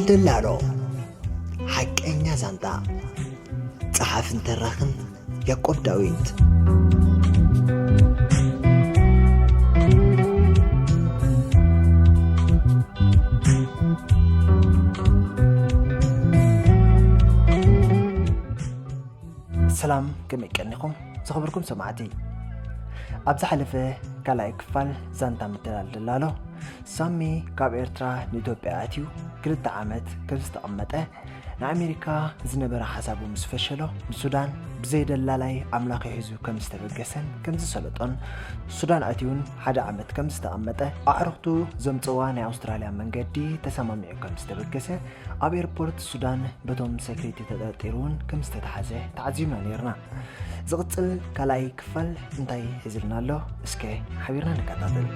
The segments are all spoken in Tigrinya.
ደላሎ፣ ሓቀኛ ዛንታ፣ ጸሓፍን ተራኽን ያዕቆብ ዳዊት። ሰላም፣ ከመይ ቀኒኹም ዝኸበርኩም ሰማዕቲ? ኣብ ዝሓለፈ ካልኣይ ክፋል ዛንታ ምትላል ደላሎ፣ ሳሚ ካብ ኤርትራ ንኢትዮጵያ ኣትዩ ክልተ ዓመት ከም ዝተቐመጠ፣ ንኣሜሪካ ዝነበረ ሓሳቡ ምስ ፈሸሎ፣ ንሱዳን ብዘይ ደላላይ ኣምላኺ ሒዙ ከም ዝተበገሰን ከም ዝሰለጦን፣ ሱዳን ኣትዩን ሓደ ዓመት ከም ዝተቐመጠ፣ ኣዕሩኽቱ ዘምጽዋ ናይ ኣውስትራልያ መንገዲ ተሰማሚዑ ከም ዝተበገሰ፣ ኣብ ኤርፖርት ሱዳን በቶም ሰክሪቲ ተጠርጢሩ እውን ከም ዝተተሓዘ ተዓዚብና ነይርና። ዝቕጽል ካልኣይ ክፋል እንታይ ሒዝልና ኣሎ? እስከ ሓቢርና ንከታተል።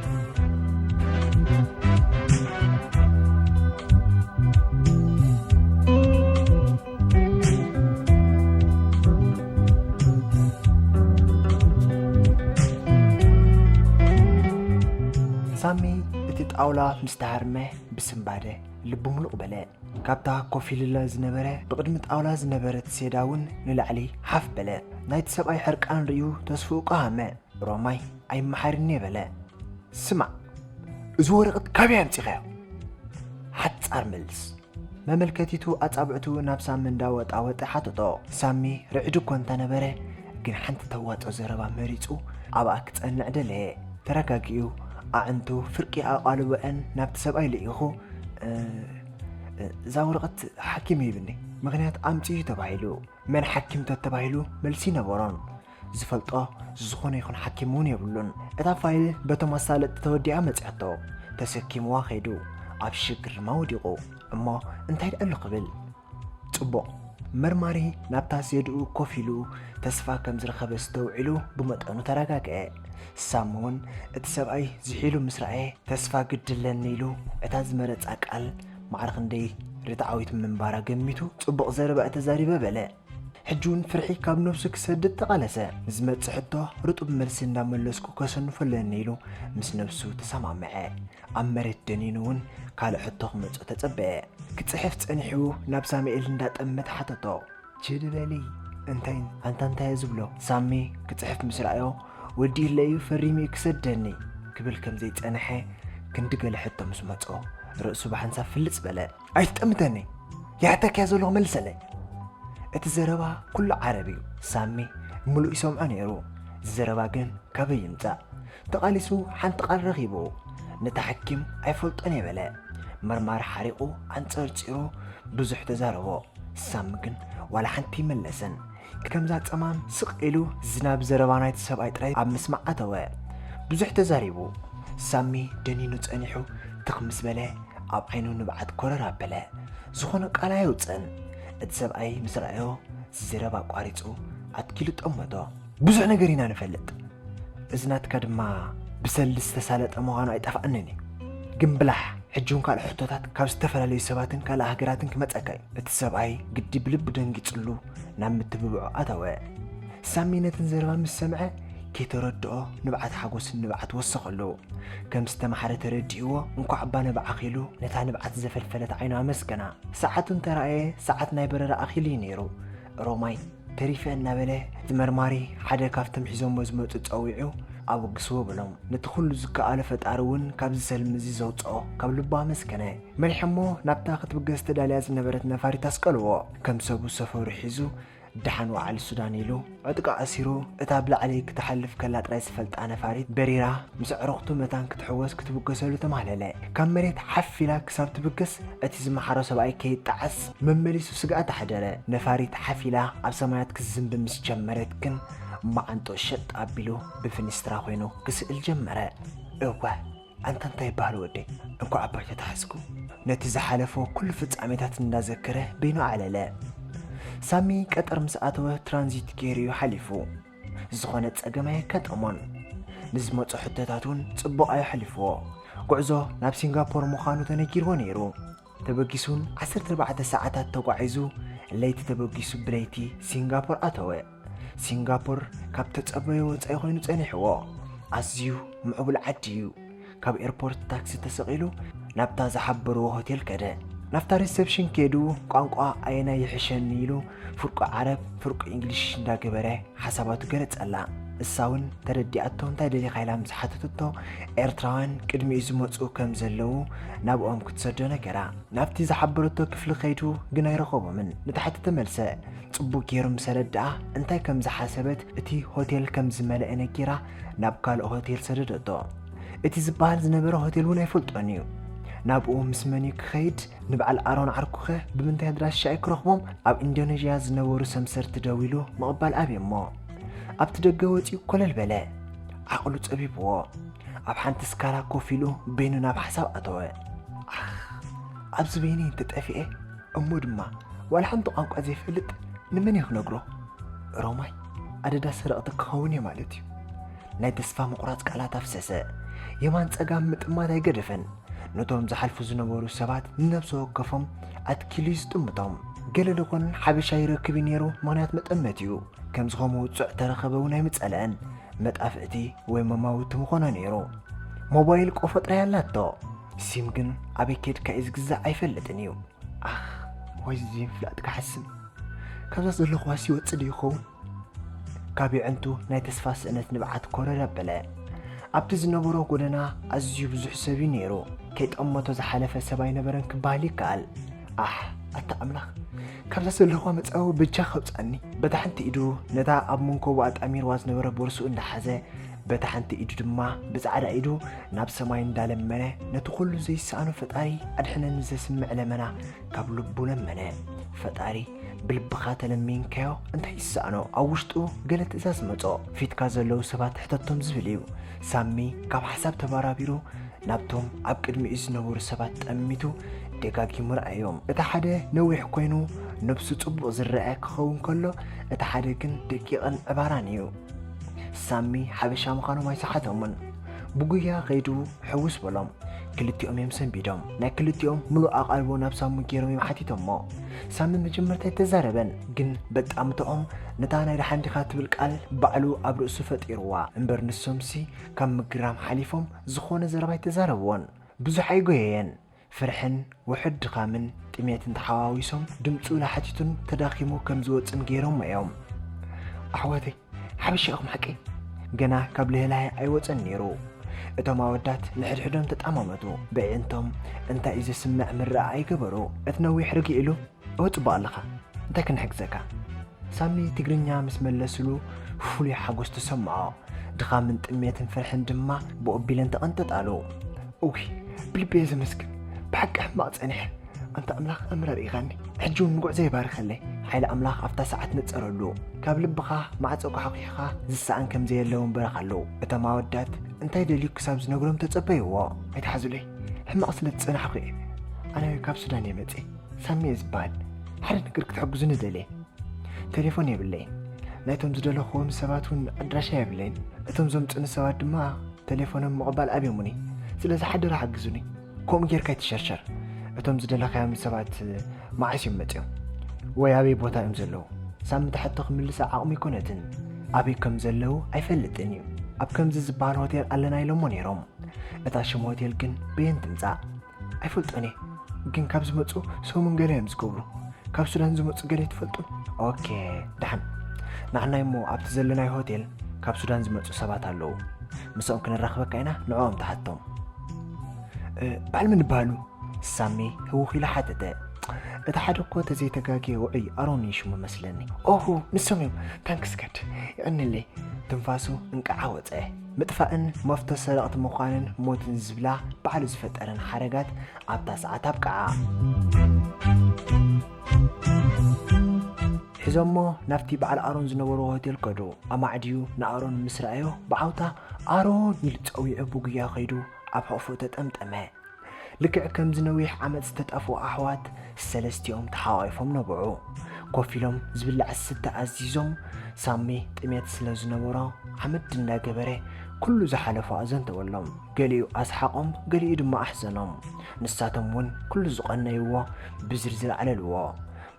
ሳሚ እቲ ጣውላ ምስ ተሃርመ ብስንባደ ልቡ ሙሉቕ በለ። ካብታ ኮፍ ኢሉላ ዝነበረ ብቕድሚ ጣውላ ዝነበረት ሴዳ እውን ንላዕሊ ሓፍ በለ። ናይቲ ሰብኣይ ሕርቃን ርእዩ ተስፍኡ ቀሃመ። ሮማይ ኣይመሓርኒ በለ። ስማዕ፣ እዚ ወረቐት ካበይ ኣምጺኻዮ? ሓጻር መልስ። መመልከቲቱ ኣጻብዕቱ ናብ ሳሚ እንዳወጣወጠ ሓተቶ። ሳሚ ርዕድ እኮ እንተነበረ፣ ግን ሓንቲ ተዋጾ ዘረባ መሪጹ ኣብኣ ክጸንዕ ደለየ። ተረጋጊኡ ኣዕንቱ ፍርቂ ኣቓልቦአን ናብቲ ሰብኣይ ልኢኹ፣ "እ፣ እ፣ እዛ ወረቐት ሓኪም ሂብኒ፣ ምኽንያት ኣምጽኡ ተባሂሉ። መን ሓኪም ተተባሂሉ መልሲ ነበሮን። ዝፈልጦ ዝኾነ ይኹን ሓኪም እውን የብሉን። እታ ፋይል በቶም ኣሳለጥቲ ተወዲኣ መጺኣቶ። ተሰኪምዋ ከይዱ። ኣብ ሽግር ድማ ወዲቑ። እሞ እንታይ ደኣ ኣሎ ክብል?" ጽቡቕ። መርማሪ ናብታ ሴድኡ ኮፍ ኢሉ ተስፋ ከም ዝረኸበ ዝተውዒሉ ብመጠኑ ተረጋግአ። ሳም እውን እቲ ሰብኣይ ዝሒሉ ምስ ረኣየ፣ ተስፋ ግድለኒ ኢሉ እታ ዝመረጻ ቃል ማዕረ ክንደይ ርትዓዊት ምንባራ ገሚቱ፣ "ጽቡቕ ዘረባ እተዛሪበ" በለ። ሕጂ እውን ፍርሒ ካብ ነብሱ ክሰድድ ተቓለሰ። ንዝመጽእ ሕቶ ርጡብ መልሲ እንዳመለስኩ ከሰንፎ ኣለኒ ኢሉ ምስ ነብሱ ተሰማምዐ። ኣብ መሬት ደኒኑ እውን ካልእ ሕቶ ክመጾ ተጸበየ። ክጽሕፍ ጸኒሑ ናብ ሳሙኤል እንዳጠመተ ሓተቶ። "ችድ በሊ፣ እንታይ፣ ኣንታ እንታይ እየ ዝብሎ?" ሳሚ ክጽሕፍ ምስ ረኣዮ፣ "ወዲኡለይ እዩ፣ ፈሪሙ እዩ ክሰደኒ" ክብል ከም ዘይጸንሐ ክንዲ ገለ ሕቶ ምስ መጾ፣ ርእሱ ብሓንሳብ ፍልጽ በለ። "ኣይትጠምተኒ፣ ይሓተካ እየ ዘለኹ፣ መልሰለይ!" እቲ ዘረባ ኩሉ ዓረብ እዩ። ሳሚ ምሉእ ይሰምዖ ነይሩ። እዚ ዘረባ ግን ካበይ ይምጻእ? ተቓሊሱ ሓንቲ ቃል ረኺቡ። ነቲ ሓኪም ኣይፈልጦን እየ በለ። መርማሪ ሓሪቑ ኣንጸርጺሩ ብዙሕ ተዛረቦ። ሳሚ ግን ዋላ ሓንቲ ኣይመለሰን። ከምዛ ጸማም ስቕ ኢሉ ዝናብ ዘረባ ናይቲ ሰብኣይ ጥራይ ኣብ ምስማዕ ኣተወ። ብዙሕ ተዛሪቡ። ሳሚ ደኒኑ ጸኒሑ ትኽ ምስ በለ ኣብ ዓይኑ ንብዓት ኮረር ኣበለ። ዝኾነ ቃል ኣየውጽእን። እቲ ሰብኣይ ምስ ረኣዮ ዘረባ ኣቋሪጹ ኣትኪሉ ጠመቶ። "ብዙሕ ነገር ኢና ንፈልጥ። እዚ ናትካ ድማ ብሰልዲ ዝተሳለጠ ምዃኑ ኣይጠፍኣንን እዩ። ግን ብላሕ፣ ሕጂ እውን ካልእ ሕቶታት ካብ ዝተፈላለዩ ሰባትን ካልእ ሃገራትን ክመጸካ እዩ።" እቲ ሰብኣይ ግዲ ብልቡ ደንጊጽሉ ናብ ምትብብዑ ኣተወ። ሳሚ ነተን ዘረባ ምስ ሰምዐ፣ ከይተረድኦ ንብዓት ሓጎስን ንብዓት ወሰኸሉ። ከም ዝተማሕረ ተረዲእዎ፣ እንኳዕ እባ ንብዓኽ ኢሉ ነታ ንብዓት ዘፈልፈለት ዓይኑ ኣመስገና። ሰዓቱ እንተረኣየ፣ ሰዓት ናይ በረራ ኣኺሉ እዩ ነይሩ። ሮማይ ተሪፈ እናበለ፣ እቲ መርማሪ ሓደ ካብቶም ሒዞሞ ዝመጹ ጸዊዑ፣ "ኣበግስዎ" በሎም። ነቲ ኩሉ ዝከኣሎ ፈጣሪ እውን ካብዚ ሰልሚ እዚ ዘውጽኦ ካብ ልቡ ኣመስገነ። መሪሖሞ ናብታ ክትብገስ ተዳልያ ዝነበረት ነፋሪት ኣስቀልዎ። ከም ሰቡ ሰፈሩ ሒዙ፣ "ደሓን ወዓል ሱዳን" ኢሉ ዕጥቃ ኣሲሩ፣ እታ ብላዕሊ ክትሓልፍ ከላ ጥራይ ዝፈልጣ ነፋሪት በሪራ ምስ ኣዕሩኽቱ መታን ክትሕወስ ክትብገሰሉ ተማህለለ። ካብ መሬት ሓፍ ኢላ ክሳብ ትብገስ፣ እቲ ዝመሓሮ ሰብኣይ ከይጠዓስ መመሊሱ ስግኣት ኣሕደረ። ነፋሪት ሓፍ ኢላ ኣብ ሰማያት ክትዝንቢ ምስ ጀመረት ግን፣ መዓንጥኡ ሸጥ ኣቢሉ ብፍኒስትራ ኮይኑ ክስእል ጀመረ። እወ፣ ኣንታ እንታይ ይበሃል ወደይ፣ እንኳዕ ኣባይ ተታሕዝኩ። ነቲ ዝሓለፎ ኩሉ ፍጻሜታት እንዳዘከረ በይኑ ኣዕለለ። ሳሚ ቀጠር ምስ ኣተወ ትራንዚት ገይሩ እዩ ሓሊፉ። ዝኾነ ጸገም ኣየጋጠሞን። ንዝመጾ ሕቶታት እውን ጽቡቕ ኣዩ ሓሊፍዎ። ጉዕዞ ናብ ሲንጋፖር ምዃኑ ተነጊርዎ ነይሩ። ተበጊሱን ዓሰርተ ኣርባዕተ ሰዓታት ተጓዒዙ፣ ለይቲ ተበጊሱ ብለይቲ ሲንጋፖር ኣተወ። ሲንጋፖር ካብ ተጸበዮ ወጻኢ ኮይኑ ጸኒሕዎ። ኣዝዩ ምዕቡል ዓዲ እዩ። ካብ ኤርፖርት ታክሲ ተሰቒሉ ናብታ ዝሓበርዎ ሆቴል ከደ። ናብታ ሪሰፕሽን ከይዱ ቋንቋ ኣየናይ ይሕሸኒ ኢሉ ፍርቁ ዓረብ ፍርቁ እንግሊሽ እንዳገበረ ሓሳባቱ ገለጸላ። እሳ እውን ተረዲኣቶ እንታይ ደሊኻ ኢላ ምስ ሓተተቶ ኤርትራውያን ቅድሚኡ ዝመጹ ከም ዘለዉ ናብኦም ክትሰዶ ነገራ። ናብቲ ዝሓበረቶ ክፍሊ ከይዱ ግን ኣይረኸቦምን። ንታሕቲ ተመልሰ። ጽቡቅ ገይሩ ምስ ኣረድኣ እንታይ ከም ዝሓሰበት እቲ ሆቴል ከም ዝመልአ ነጊራ ናብ ካልእ ሆቴል ሰደደቶ። እቲ ዝበሃል ዝነበረ ሆቴል እውን ኣይፈልጦን እዩ። ናብኡ ምስ መን እዩ ክኸይድ? ንበዓል ኣሮን ዓርኩኸ ብምንታይ ኣድራሻ እዩ ክረኽቦም? ኣብ ኢንዶኔዥያ ዝነበሩ ሰምሰርቲ ደዊሉ ምቕባል ኣብየ እሞ ኣብቲ ደገ ወፂኡ ኮለል በለ። ዓቕሉ ፀቢብዎ። ኣብ ሓንቲ ስካላ ኮፍ ኢሉ በይኑ ናብ ሓሳብ ኣተወ። ኣኽ፣ ኣብዚ በይነይ እንተጠፊኤ እሞ ድማ ዋላ ሓንቲ ቋንቋ ዘይፈልጥ ንመን እየ ክነግሮ? ሮማይ ኣደዳ ሰረቕቲ ክኸውን እየ ማለት እዩ። ናይ ተስፋ ምቑራጽ ቃላት ኣፍሰሰ። የማን ጸጋም ምጥማት ኣይገደፈን። ነቶም ዝሓልፉ ዝነበሩ ሰባት ንነብሲ ወከፎም ኣትኪሉ እዩ ዝጥምቶም። ገለ ደኾን ሓበሻ ይረክብ እዩ ነይሩ፣ ምኽንያት መጠመት እዩ። ከምዚ ከምኡ ውጹዕ ተረኸበ እውን ኣይምጸልአን። መጣፍእቲ ወይ መማውቲ ምኾኖ ነይሩ። ሞባይል ቆፎ ጥራይ ኣላቶ። ሲም ግን ኣበይ ኬድካ እዩ ዝግዛእ ኣይፈልጥን እዩ። ኣኽ፣ ወይ እዚ ዘይምፍላጥ ክሓስም። ካብዛ ዘለኹዋስ ይወጽእ ዶ ይኸውን? ካብ የዕንቱ ናይ ተስፋ ስእነት ንብዓት ኮረር ኣበለ። ኣብቲ ዝነበሮ ጎደና ኣዝዩ ብዙሕ ሰብ እዩ ነይሩ። ከይጠመቶ ዝሓለፈ ሰብ ኣይነበረን ክበሃል ይከኣል። ኣሕ፣ ኣታ ኣምላኽ፣ ካብዛ ዘለኹዋ መጻዊ በጃኻ ኣውጽኣኒ። በታ ሓንቲ ኢዱ ነታ ኣብ መንኮቡ ኣጣሚርዋ ዝነበረ ቦርስኡ እንዳሓዘ፣ በታ ሓንቲ ኢዱ ድማ ብጻዕዳ ኢዱ ናብ ሰማይ እንዳለመነ፣ ነቲ ኩሉ ዘይሰኣኖ ፈጣሪ ኣድሕነኒ ዘስምዕ ለመና ካብ ልቡ ለመነ። ፈጣሪ ብልብኻ ተለሚንካዮ እንታይ ይሰኣኖ? ኣብ ውሽጡ ገለ ትእዛዝ መጾ። ፊትካ ዘለዉ ሰባት ሕተቶም ዝብል እዩ። ሳሚ ካብ ሓሳብ ተባራቢሩ ናብቶም ኣብ ቅድሚኡ ዝነበሩ ሰባት ጠሚቱ ደጋጊሙ ረኣዮም። እቲ ሓደ ነዊሕ ኮይኑ ነብሱ ጽቡቕ ዝረኣ ክኸውን ከሎ፣ እቲ ሓደ ግን ደቂቕን ዕባራን እዩ። ሳሚ ሓበሻ ምዃኖም ኣይሰሓቶምን። ብጉያ ከይዱ ሕውስ በሎም። ክልቲኦም እዮም ሰንቢዶም። ናይ ክልቲኦም ምሉእ ኣቓልቦ ናብ ሳሚ ገይሮም እዮም ሓቲቶሞ። ሳሚ መጀመርታ ኣይተዛረበን፣ ግን በጣምትኦም ነታ ናይ ደሓን ዲኻ ትብል ቃል ባዕሉ ኣብ ርእሱ ፈጢርዋ። እምበር ንሶምሲ ካብ ምግራም ሓሊፎም ዝኾነ ዘረባ ኣይተዛረብዎን። ብዙሕ ኣይጎየየን። ፍርሕን ውሑድ ድኻምን ጥሜትን ተሓዋዊሶም ድምጹ ላሕቲቱን ተዳኺሙ ከም ዝወጽን ገይሮሞ እዮም። ኣሕዋተይ፣ ሓበሻ ኢኹም ሓቀይ? ገና ካብ ልህላይ ኣይወጸን ነይሩ። እቶም ኣወዳት ንሕድሕዶም ተጣማመቱ። በዒንቶም እንታይ እዩ ዘስምዕ ምርኣ ኣይገበሩ። እቲ ነዊሕ ርግእ ኢሉ፣ "እወ ጽቡቕ ኣለኻ። እንታይ ክንሕግዘካ?" ሳሚ ትግርኛ ምስ መለስሉ ፍሉይ ሓጎስ ተሰምዖ። ድኻምን ጥሜትን ፍርሕን ድማ ብኦቢለን ተቐንጠጣሉ። "እውይ፣ ብልቢ እየ ዘመስግን። ብሓቂ ሕማቕ ጸኒሐ። ኣንታ ኣምላኽ ኣምር ኣርኢኻኒ። ሕጂ እውን ንጉዕዞ ይባርኸለይ። ሓይሊ ኣምላኽ ኣብታ ሰዓት ነጸረሉ። ካብ ልብኻ ማዕጾ ኳሕኲሕኻ ዝሰኣን ከም ዘየለ እውን በረኻሉ። እቶም ኣወዳት እንታይ ደልዩ ክሳብ ዝነግሮም ተጸበይዎ። ኣይትሓዙለይ። ሕማቕ ስለ ዝጸናሕኩ እየ። ኣነ ካብ ሱዳን እየ መጽየ። ሳሚ እየ ዝበሃል። ሓደ ነገር ክትሕግዙኒ ደልየ። ቴሌፎን የብለይን። ናይቶም ዝደለኽዎም ሰባት እውን ኣድራሻ የብለይን። እቶም ዘምጹኒ ሰባት ድማ ቴሌፎኖም ምቕባል ኣብዮሙኒ። ስለዚ ሓደራ ሓግዙኒ። ከምኡ ጌርካ ኣይትሸርሸር። እቶም ዝደለኻዮም ሰባት መዓስ እዮም መጺኦም? ወይ ኣበይ ቦታ እዮም ዘለዉ?" ሳሚ ትሕቶ ክምልሳ ዓቕሚ ኣይኮነትን። ኣበይ ከም ዘለዉ ኣይፈልጥን እዩ። ኣብ ከምዚ ዝበሃል ሆቴል ኣለና ኢሎሞ ነይሮም። እታ ሽም ሆቴል ግን በየን ትምጻእ? ኣይፈልጦን እየ። ግን ካብ ዝመጹ ሰሙን ገለ እዮም ዝገብሩ። ካብ ሱዳን ዝመጹ ገለ ትፈልጡ? ኦኬ፣ ደሓን። ንዓናይ እሞ ኣብቲ ዘለናዮ ሆቴል ካብ ሱዳን ዝመጹ ሰባት ኣለዉ። ምስኦም ክንራኽበካ ኢና፣ ንዕኦም ትሓቶም። እ፣ በዓል መን ይበሃሉ? ሳሚ ህውኽ ኢሉ ሓተተ። እቲ ሓደ እኮ ተዘይተጋግየ ውዑይ ኣሮን እዩ ሽሙ መስለኒ። ኦሆ፣ ንሶም እዮም። ታንክስ ጋድ። የቐንለይ። ትንፋሱ እንቃዓ ወጸ። ምጥፋእን መፍቶ ሰረቕቲ ምዃንን ሞትን ዝብላ ባዕሉ ዝፈጠረን ሓረጋት ኣብታ ሰዓት ኣብቅዓ። ሒዞሞ ናብቲ በዓል ኣሮን ዝነበሮ ሆቴል ከዱ። ኣማዕድዩ ንኣሮን ምስ ረኣዮ ብዓውታ "ኣሮን" ኢሉ ጸዊዑ ብጉያ ከይዱ ኣብ ሕቑፉ ተጠምጠመ። ልክዕ ከምዚ ነዊሕ ዓመት ዝተጣፍኡ ኣሕዋት ሰለስቲኦም ተሓቋቒፎም ነብዑ። ኮፍ ኢሎም ዝብላዕ ዝስተ ኣዚዞም፣ ሳሚ ጥሜት ስለ ዝነበሮ ሓመድ እንዳገበረ ኩሉ ዝሓለፎ ኣዘንተወሎም። ገሊኡ ኣስሓቖም፣ ገሊኡ ድማ ኣሕዘኖም። ንሳቶም እውን ኩሉ ዝቐነይዎ ብዝርዝር ኣዕለልዎ።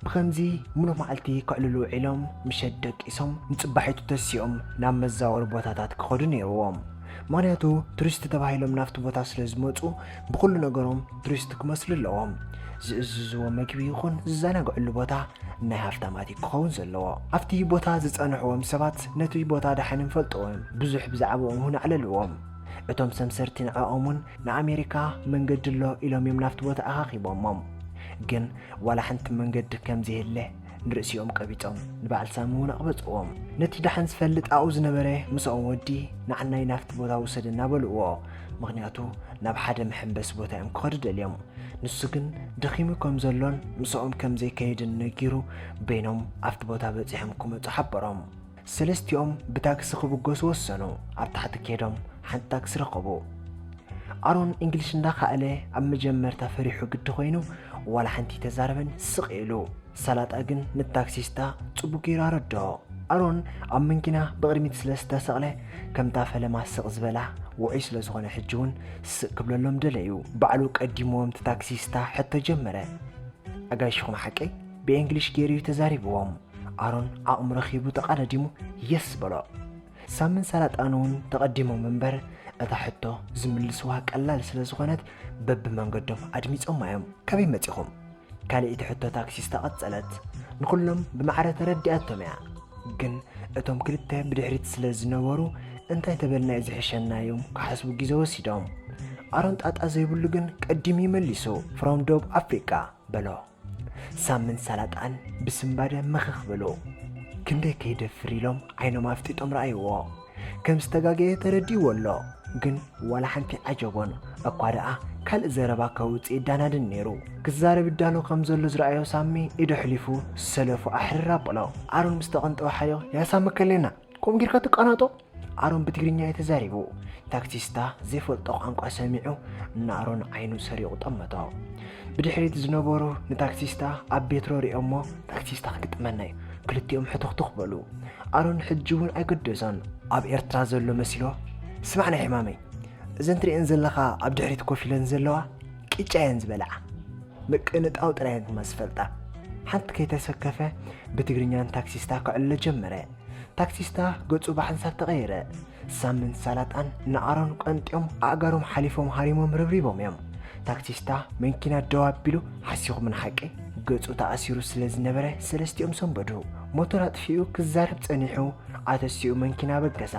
ብኸምዚ ሙሉእ መዓልቲ ከዕልሉ ውዒሎም ምሸት ደቂሶም ንጽባሒቱ ተሲኦም ናብ መዛወሪ ቦታታት ክኸዱ ነይርዎም። ምኽንያቱ ቱሪስት ተባሂሎም ናብቲ ቦታ ስለ ዝመፁ ብኩሉ ነገሮም ቱሪስት ክመስሉ ኣለዎም። ዝእዝዝዎ መግቢ ይኹን ዝዘናግዕሉ ቦታ ናይ ሃፍታማት ክኸውን ዘለዎ። ኣብቲ ቦታ ዝፀንሕዎም ሰባት ነቲ ቦታ ደሓን ይፈልጥዎም፣ ብዙሕ ብዛዕባኦም እውን ኣዕለልዎም። እቶም ሰምሰርቲ ንዕኦም እውን ንኣሜሪካ መንገዲ ኣሎ ኢሎም እዮም ናብቲ ቦታ ኣኻኺቦሞም። ግን ዋላ ሓንቲ መንገዲ ከም ዘይህለ ንርእሲኦም ቀቢጾም ንበዓል ሳሚ እውን ኣቕበጽዎም። ነቲ ደሓን ዝፈልጥ ኣብኡ ዝነበረ ምስኦም ወዲ ንዓናይ ናብቲ ቦታ ውሰደና በልዎ። ምኽንያቱ ናብ ሓደ መሐንበሲ ቦታ እዮም ክኸዱ ደልዮም። ንሱ ግን ደኺሙ ከም ዘሎን ምስኦም ከም ዘይከይድን ነጊሩ በይኖም ኣብቲ ቦታ በጺሖም ክመጹ ሓበሮም። ሰለስቲኦም ብታክሲ ክብገሱ ወሰኑ። ኣብ ታሕቲ ከይዶም ሓንቲ ታክሲ ረኸቡ። ኣሮን እንግሊሽ እንዳኸኣለ ኣብ መጀመርታ ፈሪሑ ግዲ ኮይኑ ዋላ ሓንቲ ተዛረበን ስቕ ኢሉ። ሳላጣ ግን ንታክሲስታ ጽቡቅ ገይሩ ኣረድኦ። ኣሮን ኣብ መንኪና ብቕድሚት ስለ ዝተሰቕለ ከምታ ፈለማ ስቕ ዝበላ ውዑይ ስለ ዝኾነ ሕጂ እውን ስቕ ክብለሎም ደለዩ። ባዕሉ ቀዲምዎም እቲ ታክሲስታ ሕቶ ጀመረ። ኣጋይሽኹም ሓቀይ ብእንግሊሽ ገይሩ እዩ ተዛሪብዎም። ኣሮን ዓቕሙ ረኺቡ ተቓዳዲሙ የስ በሎ። ሳምን ሳላጣን እውን ተቐዲሞም እምበር እታ ሕቶ ዝምልስዋ ቀላል ስለ ዝኾነት በብመንገዶም ኣድሚጾማ እዮም። ካበይ መጺኹም? ካልኣይቲ ሕቶ ታክሲስታ ቀጸለት። ንኹሎም ብማዕረ ተረዲኣቶም እያ። ግን እቶም ክልተ ብድሕሪት ስለ ዝነበሩ እንታይ ተበልና እዩ ዝሕሸና እዮም ክሓስቡ ግዜ ወሲዶም። ኣሮን ጣጣ ዘይብሉ ግን ቀዲሙ ይመሊሱ። ፍሮም ደቡብ ኣፍሪቃ በሎ። ሳምን ሳላጣን ብስንባደ መኸኽ በሉ። ክንደይ ከይደፍር ኢሎም ዓይኖም ኣፍጢጦም ረኣይዎ። ከም ዝተጋገየ ተረዲእዎ ኣሎ። ግን ዋላ ሓንቲ ዓጀቦን። እኳ ደኣ ካልእ ዘረባ ከውጽእ ይዳናድን ነይሩ። ክዛረብ ይዳሎ ከም ዘሎ ዝረኣዮ ሳሚ ኢዱ ኣሕሊፉ ሰለፉ ኣሕርር ኣበሎ። ኣሮን ምስ ተቐንጠወ ሓዮ፣ "ያ ሳሚ ከሌና፣ ከምኡ ጌርካ ትቃናጦ?" ኣሮን ብትግርኛ እዩ ተዛሪቡ። ታክሲስታ ዘይፈልጦ ቋንቋ ሰሚዑ ንኣሮን ዓይኑ ሰሪቑ ጠመቶ። ብድሕሪት ዝነበሩ ንታክሲስታ ኣብ ቤትሮ ሪኦሞ፣ "ታክሲስታ ክግጥመና እዩ፣ ክልቲኦም ሕቱኽቱኽ" በሉ። ኣሮን ሕጂ እውን ኣይገደሶን። ኣብ ኤርትራ ዘሎ መሲልዎ፣ "ስማዕ ናይ ሕማመይ፣ እዘን ትሪኤን ዘለኻ ኣብ ድሕሪት ኮፍ ኢለን ዘለዋ ቂጫ እየን ዝበልዓ። ምቅንጣው ጥራይ እየን ዝመስፈልጣ." ሓንቲ ከይተሰከፈ ብትግርኛ ንታክሲስታ ከዕልሎ ጀመረ። ታክሲስታ ገጹ ብሓንሳብ ተቐየረ። ሳምን ሳላጣን ንኣሮን ቀንጢዮም ኣእጋሮም ሓሊፎም ሃሪሞም ረብሪቦም እዮም። ታክሲስታ መንኪና ደው ኣቢሉ፣ "ሓሲኹም ንሓቂ?" ገጹ ተኣሲሩ ስለ ዝነበረ ሰለስቲኦም ሰንበዱ። ሞተር ኣጥፊኡ ክዛረብ ጸኒሑ ኣተሲኡ መንኪና በገሳ።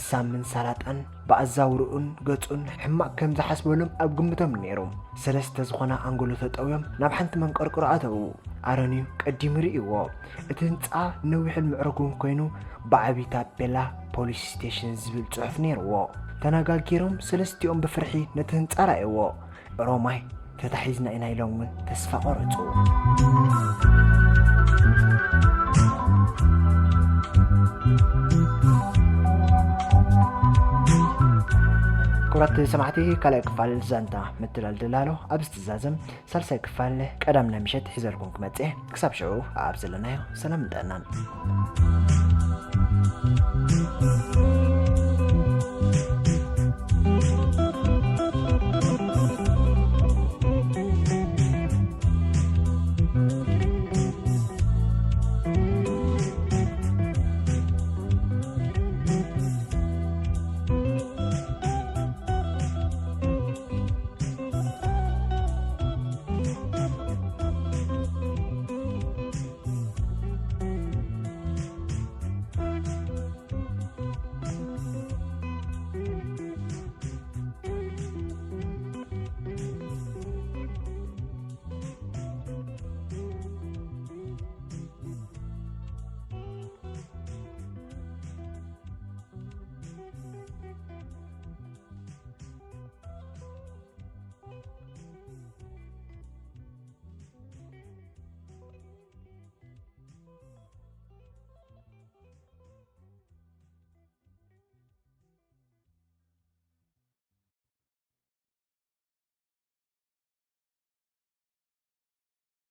ሳምን ሳላጣን ብኣዛውርኡን ገጹን ሕማቕ ከም ዝሓስበሎም ኣብ ግምቶም ነይሩ። ሰለስተ ዝኾና ኣንጎሎ ተጠውዮም ናብ ሓንቲ መንቀርቅሮ ኣተዉ። ኣሮን እዩ ቀዲሙ ርእይዎ። እቲ ህንጻ ነዊሕን ምዕሩግን ኮይኑ ብዓቢ ታፔላ ፖሊስ ስቴሽን ዝብል ጽሑፍ ነይርዎ። ተነጋጊሮም ሰለስቲኦም ብፍርሒ ነቲ ህንጻ ረኣይዎ። ኦሮማይ ተታሒዝና ኢና ኢሎም እውን ተስፋ ቆረጹ። ክቡራት ሰማዕቲ፣ ካልኣይ ክፋል ዛንታ ምትላል ደላሎ ኣብዚ ትዛዘም። ሳልሳይ ክፋል ቀዳም ናይ ምሸት ሒዘልኩም ክመጽእ። ክሳብ ሽዑ ኣብ ዘለናዮ ሰላም ጥዕናን።